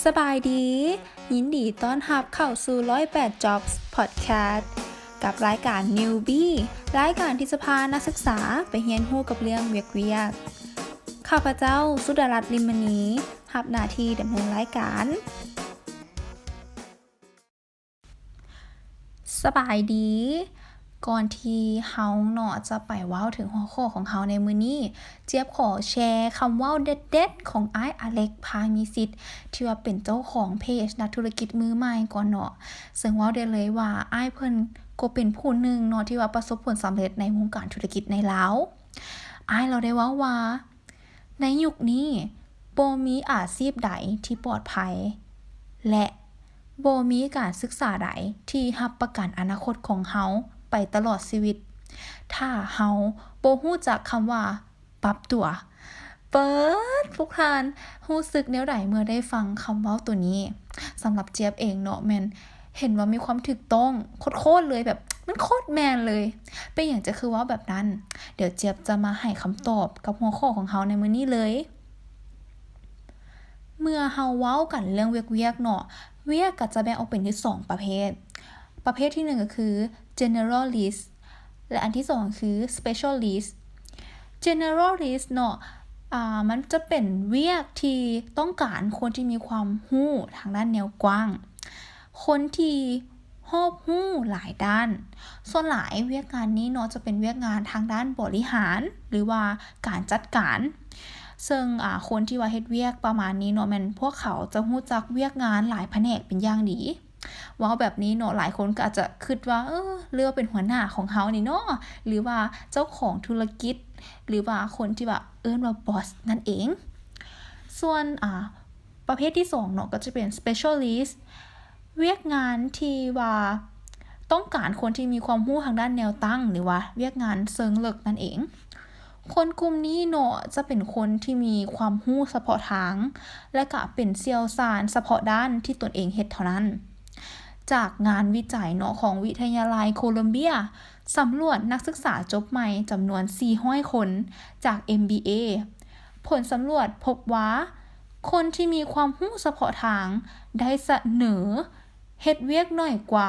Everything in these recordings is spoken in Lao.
ສະບາຍດີ, ຍິນດີຕ້ອນຮັບເຂົ້າສູ່ ຮ້ອຍແປດ Jobs Podcast ກັບລາຍການ Newbie ລາຍການທີ່ຈະພານັກສຶກສາໄປຮຽນຮູ້ກັບເລື່ອງວຽກໆ. ຂ້າພະເຈົ້າ ສຸດາລັດ ລິມມະນີ ຮັບໜ້າທີ່ດຳເນີນລາຍການ. ສະບາຍດີ. ກ່ອນທີ່ເຮົາເນາະຈະໄປເວົ້າເຖິງຫົວຂໍ້ຂອງເຮົາໃນມື້ນີ້, ຈຽບຂໍແຊຄຳເວົ້າເດັດໆຂອງອ້າຍອາເລັກ ພາມີສິດ ທີ່ວ່າເປັນເຈົ້າຂອງເພຈນັກທຸລະກິດມືໃໝ່ກ່ອນເນາະ. ເຊິ່ງເວົ້າໄດ້ເລີຍວ່າ ອ້າຍເພິ່ນກໍເປັນຜູ້ໜຶ່ງເນາະ ທີ່ວ່າປະສົບຜົນສຳເລັດໃນວົງການທຸລະກິດໃນລາວ. ອ້າຍລາວໄດ້ເວົ້າວ່າ ໃນຍຸກນີ້ ບໍ່ມີອາຊີບໃດທີ່ປອດໄພ ແລະ ບໍ່ມີການສຶກສາໃດທີ່ຮັບປະກັນອະນາຄົດຂອງເຮົາໄປຕະຫຼອດຊີວິດ ຖ້າເຮົາບໍ່ຮູ້ຈັກຄຳວ່າປັບຕົວ. ເປີດ! ພວກທ່ານຮູ້ສຶກແນວໃດເມື່ອໄດ້ຟັງຄຳເວົ້າໂຕນີ້? ສຳລັບຈຽບເອງເນາະ ແມ່ນ ເຫັນວ່າມີຄວາມຖືກຕ້ອງໂຄດໆເລີຍ ແບບມັນໂຄດແມ່ນເລີຍ. ເປັນຫຍັງຈະຄືເວົ້າແບບນັ້ນ? ດຽວຈຽບຈະມາໃຫ້ຄຳຕອບກັບຫົວຂໍ້ຂອງເຮົາໃນມື້ນີ້ເລີຍ. ເມື່ອເຮົາເວົ້າກັນເລື່ອງວຽກໆເນາະ, ວຽກກໍຈະແບ່ງອອກເປັນຢູ່ສອງປະເພດ. ປະເພດທີໜຶ່ງກໍຄື generalist ແລະ ອັນທີສອງຄື specialist. Generalist ເນາະ ອາ ມັນຈະເປັນວຽກທີ່ຕ້ອງການຄົນທີ່ມີຄວາມຮູ້ທາງດ້ານແນວກວ້າງ, ຄົນທີ່ຮອບຮູ້ຫຼາຍດ້ານ. ສ່ວນຫຼາຍວຽກງານນີ້ເນາະ ຈະເປັນວຽກງານທາງດ້ານບໍລິຫານ ຫຼືວ່າການຈັດການ. ເຊິ່ງ ອາ ຄົນທີ່ວ່າເຮັດວຽກປະມານນີ້ເນາະ ແມ່ນພວກເຂົາຈະຮູ້ຈັກວຽກງານຫຼາຍພະແນກເປັນຢ່າງດີ. ເວົ້າແບບນີ້ເນາະ ຫຼາຍຄົນກໍອາດຈະຄິດວ່າ ເອີ ຫຼືວ່າເປັນຫົວໜ້າຂອງເຮົານີ້ເນາະ ຫຼືວ່າເຈົ້າຂອງທຸລະກິດ ຫຼືວ່າຄົນທີ່ວ່າເອີ້ນວ່າ boss ນັ້ນເອງ. ສ່ວນ ອາ ປະເພດທີສອງເນາະ ກໍຈະເປັນ specialist ວຽກງານທີ່ວ່າຕ້ອງການຄົນທີ່ມີຄວາມຮູ້ທາງດ້ານແນວຕັ້ງ ຫຼືວ່າວຽກງານເຊີງເລິກນັ້ນເອງ. ຄົນກຸ່ມນີ້ເນາະ ຈະເປັນຄົນທີ່ມີຄວາມຮູ້ສະເພາະທາງ ແລະ ກະເປັນຊ່ຽວຊານສະເພາະດ້ານທີ່ຕົນເອງເຮັດເທົ່ານັ້ນ. ຈາກງານວິໄຈເນາະ ຂອງວິທະຍາໄລໂຄລັມເບຍ ສຳຫຼວດນັກສຶກສາຈົບໃໝ່ຈຳນວນສີ່ຮ້ອຍຄົນຈາກ MBA ຜົນສຳຫຼວດພົບວ່າ ຄົນທີ່ມີຄວາມຮູ້ສະເພາະທາງໄດ້ສະເໜີເຮັດວຽກໜ້ອຍກວ່າ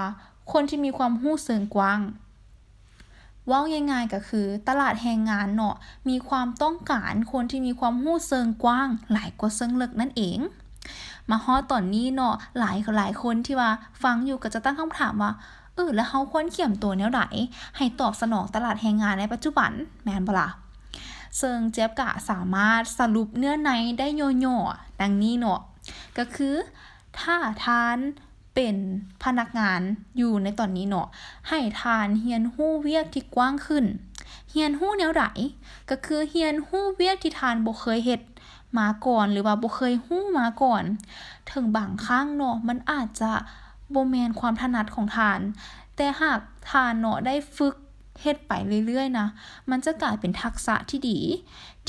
ຄົນທີ່ມີຄວາມຮູ້ເຊີງກວ້າງ. ເວົ້າງ່າຍໆກໍຄື ຕະຫຼາດແຮງງານເນາະ ມີຄວາມຕ້ອງການຄົນທີ່ມີຄວາມຮູ້ເຊີງກວ້າງຫຼາຍກວ່າເຊີງເລິກນັ້ນເອງ. ມາຮອດຕອນນີ້ເນາະ ຫຼາຍ ຫຼາຍຄົນທີ່ວ່າຟັງຢູ່ກໍຈະຕັ້ງຄຳຖາມວ່າ ເອີ ແລ້ວເຮົາຄວນກຽມໂຕແນວໃດໃຫ້ຕອບສະໜອງຕະຫຼາດແຮງງານໃນປັດຈຸບັນ ແມ່ນບໍ່ລະ? ເຊິ່ງຈຽບກະສາມາດສະຫຼຸບເນື້ອໃນໄດ້ຫຍໍ້ໆດັ່ງນີ້ເນາະ ກໍຄື ຖ້າທ່ານເປັນພະນັກງານຢູ່ໃນຕອນນີ້ເນາະ ໃຫ້ທ່ານຮຽນຮູ້ວຽກທີ່ກວ້າງຂຶ້ນ. ຮຽນຮູ້ແນວໃດ? ກໍຄືຮຽນຮູ້ວຽກທີ່ທ່ານບໍ່ເຄີຍເຮັດມາກ່ອນ ຫຼືວ່າບໍ່ເຄີຍຮູ້ມາກ່ອນ. ເຖິງບາງຄັ້ງເນາະ ມັນອາດຈະບໍ່ແມ່ນຄວາມຖະໜັດຂອງທ່ານ, ແຕ່ຫາກທ່ານເນາະ ໄດ້ຝຶກເຮັດໄປເລື້ອຍໆນະ, ມັນຈະກາຍເປັນທັກສະທີ່ດີ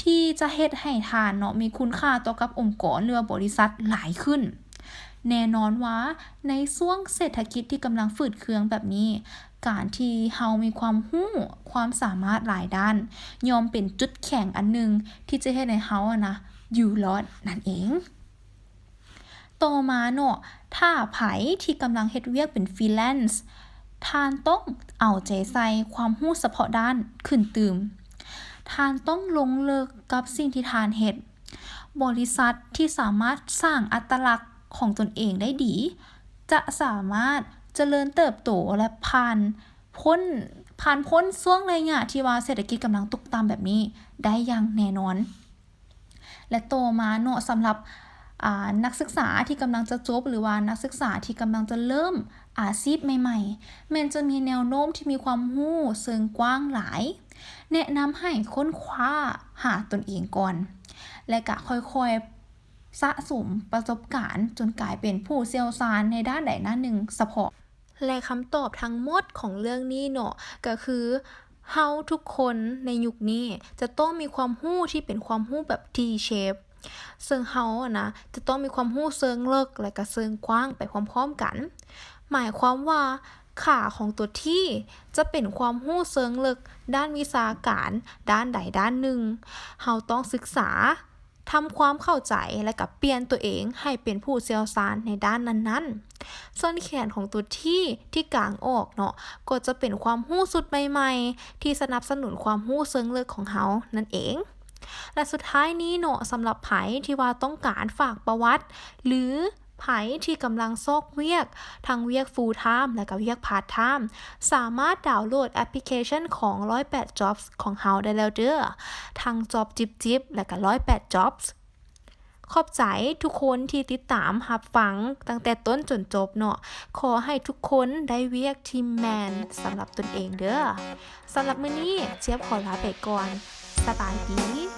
ທີ່ຈະເຮັດໃຫ້ທ່ານເນາະ ມີຄຸນຄ່າຕໍ່ກັບອົງກອນ ຫຼືວ່າບໍລິສັດຫຼາຍຂຶ້ນ. ແນ່ນອນວ່າໃນຊ່ວງເສດຖະກິດທີ່ກຳລັງຝືດເຄືອງແບບນີ້, ການທີ່ເຮົາມີຄວາມຮູ້, ຄວາມສາມາດຫຼາຍດ້ານ ຍ່ອມເປັນຈຸດແຂງອັນໜຶ່ງທີ່ຈະເຮັດໃຫ້ເຮົາຫັ້ນນະ ຢູ່ລອດນັ້ນເອງ. ຕໍ່ມາເນາະ, ຖ້າໃຜທີ່ກຳລັງເຮັດວຽກເປັນ freelance, ທ່ານຕ້ອງເອົາໃຈໃສ່ຄວາມຮູ້ສະເພາະດ້ານຂຶ້ນຕື່ມ. ທ່ານຕ້ອງລົງເລິກກັບສິ່ງທີ່ທ່ານເຮັດ. ບໍລິສັດທີ່ສາມາດສ້າງອັດຕະລັກຂອງຕົນເອງໄດ້ດີ ຈະສາມາດຈະເລີນເຕີບໂຕ ແລະ ຜ່ານພົ້ນ, ຜ່ານພົ້ນຊ່ວງໄລຍະທີ່ວ່າເສດຖະກິດກຳລັງຕົກຕ່ຳແບບນີ້ໄດ້ຢ່າງແນ່ນອນ. ແລະ ຕໍ່ມາເນາະ, ສຳລັບ ອາ ນັກສຶກສາທີ່ກຳລັງຈະຈົບ ຫຼືວ່ານັກສຶກສາທີ່ກຳລັງຈະເລີ່ມອາຊີບໃໝ່ໆ, ແມ່ນຈະມີແນວໂນ້ມທີ່ມີຄວາມຮູ້ເຊີງກວ້າງຫຼາຍ. ແນະນຳໃຫ້ຄົ້ນຄວ້າຫາຕົນເອງກ່ອນ ແລະ ກະຄ່ອຍໆສະສົມປະສົບການ ຈົນກາຍເປັນຜູ້ຊ່ຽວຊານໃນດ້ານໃດດ້ານໜຶ່ງສະເພາະ. ແລະ ຄຳຕອບທັງໝົດຂອງເລື່ອງນີ້ເນາະ ກໍຄື ເຮົາທຸກຄົນໃນຍຸກນີ້ຈະຕ້ອງມີຄວາມຮູ້ທີ່ເປັນຄວາມຮູ້ແບບ T shape ເຊິ່ງເຮົາຫັ້ນນະ ຈະຕ້ອງມີຄວາມຮູ້ເຊີງເລິກ ແລະ ກະເຊີງກວ້າງໄປພ້ອມໆກັນ. ໝາຍຄວາມວ່າ ຂາຂອງຕົວ T ຈະເປັນຄວາມຮູ້ເຊີງເລິກດ້ານວິຊາການດ້ານໃດດ້ານໜຶ່ງ. ເຮົາຕ້ອງສຶກສາ ທຳຄວາມເຂົ້າໃຈ ແລະ ກໍປ່ຽນຕົວເອງໃຫ້ເປັນຜູ້ຊ່ຽວຊານໃນດ້ານນັ້ນໆ. ສ່ວນແຂນຂອງຕົວ T ທີ່ກາງອອກເນາະ ກໍຈະເປັນຄວາມຮູ້ຊຸດໃໝ່ໆ ທີ່ສະໜັບສະໜູນຄວາມຮູ້ເຊີງເລິກຂອງເຮົານັ້ນເອງ. ແລະ ສຸດທ້າຍນີ້ເນາະ ສຳລັບໃຜທີ່ວ່າຕ້ອງການຝາກປະຫວັດ ຫຼື ໃຜທີ່ກຳລັງຊອກວຽກ ທັງວຽກ full time ແລະ ກໍວຽກ part time ສາມາດດາວໂຫຼດແອັບພລິເຄຊັນຂອງ ໜຶ່ງຮ້ອຍແປດ Jobs ຂອງເຮົາໄດ້ແລ້ວເດີ້ ທັງ Job ຈິບໆ ແລະ ກໍ ໜຶ່ງຮ້ອຍແປດ Jobs. ຂອບໃຈທຸກຄົນທີ່ຕິດຕາມຮັບຟັງຕັ້ງແຕ່ຕົ້ນຈົນຈົບເນາະ. ຂໍໃຫ້ທຸກຄົນໄດ້ວຽກທີ່ແມ່ນສຳລັບຕົນເອງເດີ້. ສຳລັບມື້ນີ້ ຈຽບຂໍລາໄປກ່ອນ. ສະບາຍດີ.